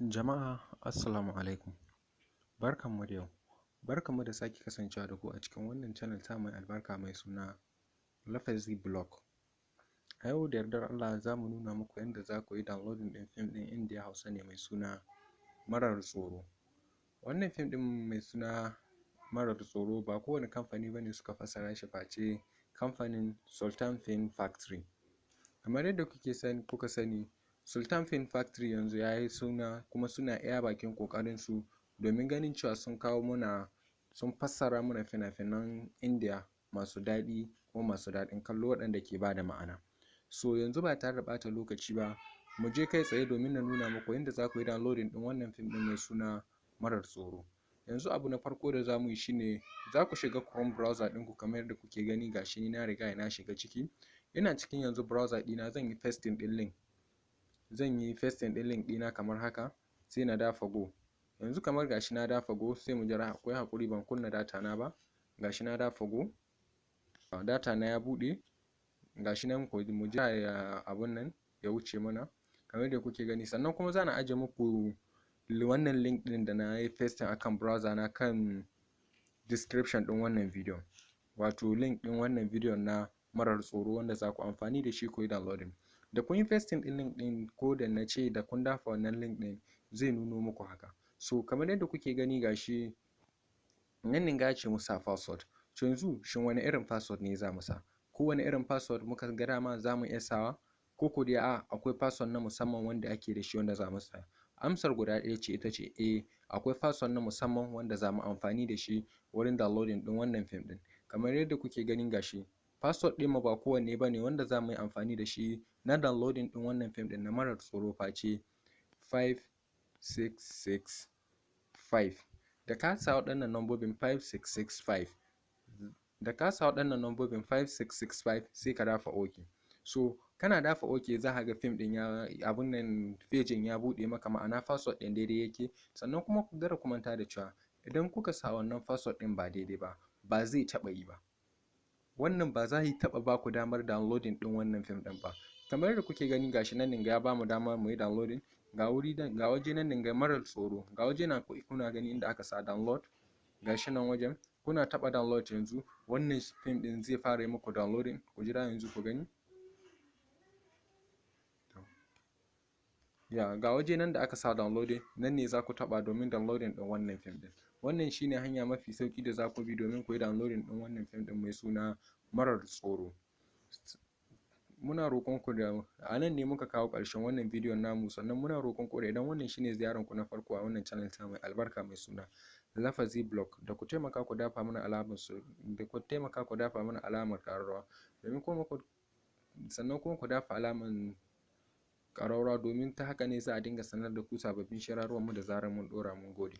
Jama'a assalamu alaikum, barkanmu da yau, barkanmu da sake kasancewa da ku a cikin wannan channel tamu mai albarka mai suna Lafazi Blog. A yau da yardar Allah za mu nuna muku yadda za ku yi downloading ɗin fim ɗin Indiya Hausa ne mai suna Marar Tsoro. Wannan fim ɗin mai suna Marar Tsoro ba kowane kamfani ba ne suka fassara shi face kamfanin Sultan Film Factory. Kamar yadda kuka sani, Sultan Film Factory yanzu ya yi suna kuma suna iya bakin ƙoƙarinsu domin ganin cewa sun kawo mana, sun fassara mana fina-finan Indiya masu daɗi kuma masu daɗin kallo waɗanda ke ba da ma'ana. So yanzu ba tare da ɓata lokaci ba, mu je kai tsaye domin na nuna muku yadda za ku yi downloading ɗin wannan fim ɗin mai suna Marar Tsoro. Yanzu abu na farko da za mu yi shi ne za ku shiga Chrome browser ɗinku kamar yadda kuke gani. Ga shi ni na riga na shiga ciki. Ina cikin yanzu browser ɗina, zan yi pasting ɗin link. Zan yi pasting ɗin link ɗina kamar haka, sai na dafa go. Yanzu kamar ga shi na dafa go, sai mu jira. Ku yi haƙuri, ban kunna data na ba. Ga shi na dafa go. Data na ya buɗe. Ga shi nan, mu jira ya abun nan ya wuce mana kamar yadda kuke gani. Sannan kuma za na ajiye muku wannan link ɗin da na yi pasting akan browser na kan description ɗin wannan bidiyon. Wato link ɗin wannan bidiyon na Marar Tsoro wanda za ku amfani da shi ku yi downloading. Da kun yi pasting ɗin link ɗin ko da na ce da kun dafa wannan link ɗin, zai nuno muku haka. So kamar yadda kuke gani, ga shi nan ne ya ce mu sa password. To yanzu shin wane irin password ne za mu sa? Kowane irin password muka ga dama za mu iya sawa, ko ko dai a'a, akwai password na musamman wanda ake da shi wanda za mu sa? Amsar guda ɗaya ce, ita ce eh, akwai password na musamman wanda za mu amfani da shi wurin downloading ɗin wannan fim ɗin. Kamar yadda kuke gani, ga shi password ɗinmu ba kowanne ba ne wanda za mu yi amfani da shi na downloading ɗin wannan fim ɗin na Marar Tsoro face 5665. Da ka sa waɗannan lambobin 5665, da ka sa waɗannan lambobin 5665, sai ka dafa OK. So kana dafa OK, za ka ga fim ɗin ya abun nan, page ɗin ya buɗe maka, ma'ana password ɗin daidai yake. Sannan kuma kada ku manta da cewa idan kuka sa wannan password ɗin ba daidai ba, ba zai taɓa yi ba. Wannan ba za yi taɓa ba ku damar downloading ɗin wannan fim ɗin ba. Kamar yadda kuke gani, gashi nan ɗin ya bamu damar mu yi downloading. Ga wuri nan, ga waje nan ɗin, ga Marar Tsoro, ga waje nan kuna gani inda aka sa download. Gashi nan wajen, kuna taɓa download, yanzu wannan fim ɗin zai fara yi muku downloading. Ku jira yanzu ku gani. Ya ga waje nan da aka sa downloading, nan ne za ku taɓa domin downloading ɗin wannan fim ɗin. Wannan shine hanya mafi sauƙi da za ku bi domin ku yi downloading ɗin wannan fim ɗin mai suna Marar Tsoro. Muna roƙon ku da a nan ne muka kawo ƙarshen wannan bidiyon namu. Sannan muna roƙon ku da idan wannan shine ziyarar ku na farko a wannan channel ta mai albarka mai suna Lafazi Blog, da ku taimaka ku dafa mana alamar su, da ku taimaka ku dafa mana alamar ƙararrawa domin kuma ku, sannan kuma ku dafa alamar ƙararrawa, domin ta haka ne za a dinga sanar da ku sababbin shirarwan mu da zarar mun ɗora. Mun gode.